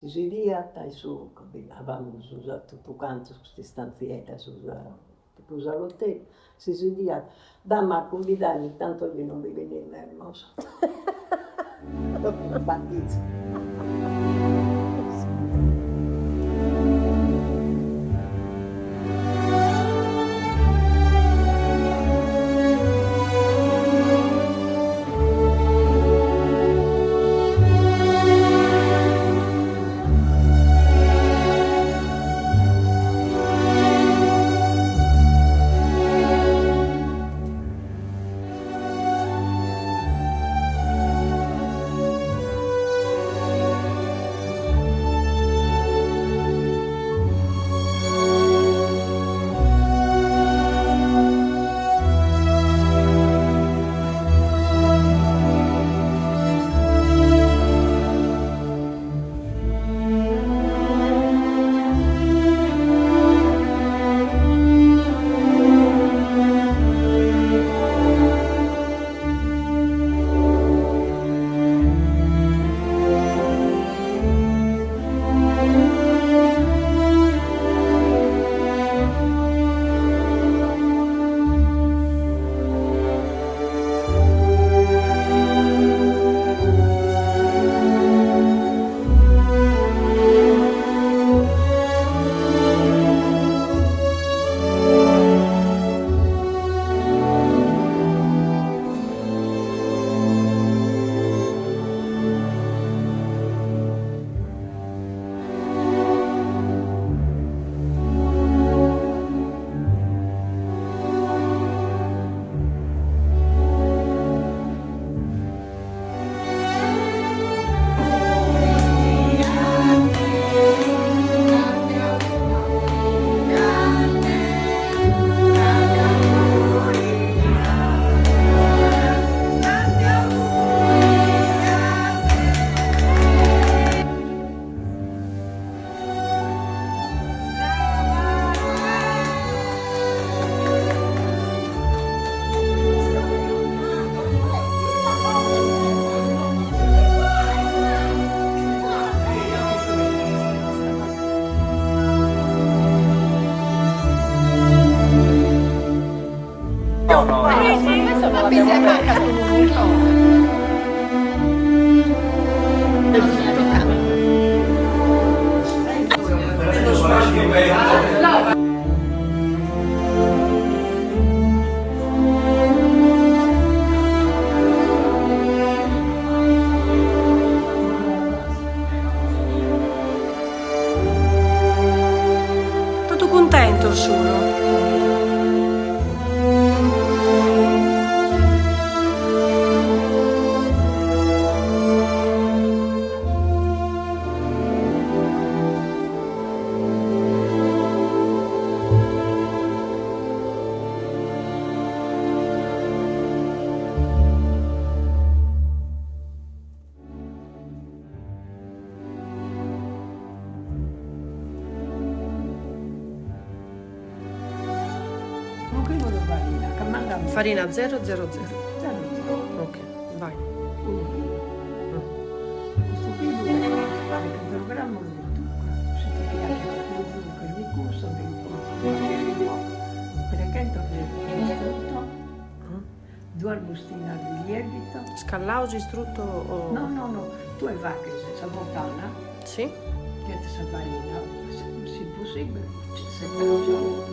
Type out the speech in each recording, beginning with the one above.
Si sediat in su, abamus totu cantu custa istantziedda su tipu saloteddu, si sediat, dà m'at cumbidai mi tantu chi non bi benit nemos. Totu banditzu. Totu cuntentos sun. Unu chilu de farina, ca mandat. Farina zero zero zero. Zero zero. Ok, vai. Unu chilu. Custu chilu de gramos de tuccaru, si ti piaghet pius durche di custu bi lu pones trechentos de istrutto, duas bustinas de lievito. Scallau s'istrutto o. No no no, tue faghes sa fontana. Si. Ghetas sa farina, si possibile sette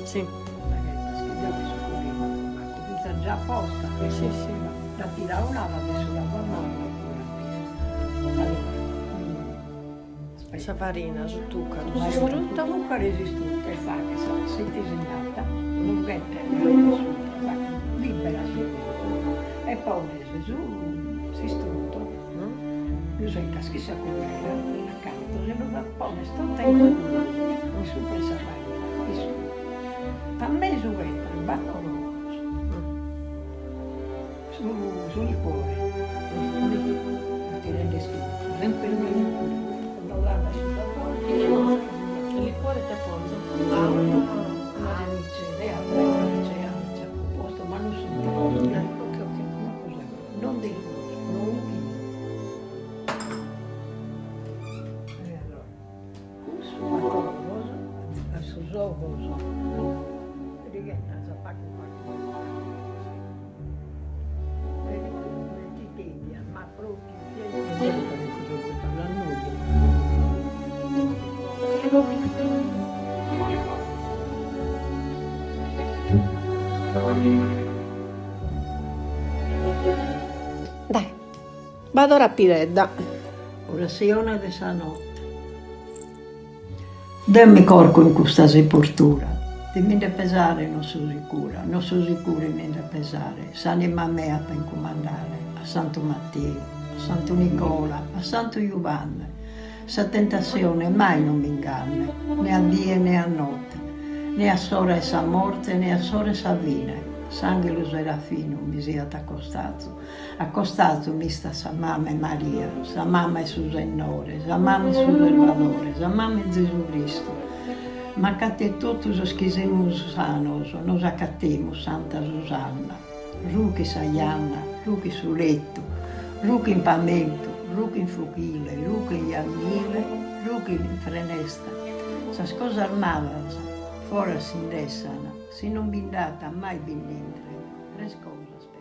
Si. La ghetas, chi deo mi so curridu, ma finzas già apposta. Si si. La tira un'ala de su lavamanu e poi la via. Allora, aspetta. Sa farina, su tuccaru, s'istrutto. Su tuccaru e s'istrutto e faghes, si ti sinnat, lu ghetas subra, faghes libera su e pones su s'istrutto, lu secas chin sa cullera a cantos e lu pones totu in in subra 'e sa farina, issu. A mesu ghetas battor ojos, su su liquore, lu ti rendes contu, sempre cando l'at su sapore. Liquore ite ponzo? Anice, deo anice, anice apo postu, ma non sunt Ok ok. Una cosa non de prus, no unu chilo. E allora. Badore Piredda. Orassione de sa notte. Deo mi corco in custa sepurtura, de mi nde pesare non so sicura, non so sicura 'e mi nde pesare, s'anima mea apo a incumandare a Santu Matteu, a Santu Nicola, a Santu Jubanne, sa tentassione mai non m'inganne, ne a die ne a notte, ne a s'ora 'e sa morte ne a s'ora 'e sa fine, s'anghelu Serafinu mi siat a costazu, A costazu m'istat sa mama 'e Maria, sa mama 'e su Sennore, sa mama 'e su Sarvadore, sa mama 'e Zesu Cristu. M'acatet totu sos chi semus sanos, nos acatemus Santa Susanna. Ruche sa janna, ruche su letu, ruche in pamentu, ruche in fochile, ruche in jannile, ruche in frenesta. Sas cosas malas foras si nd'essan, si non bi nd'at mai bi nd'intret. Tres cosas.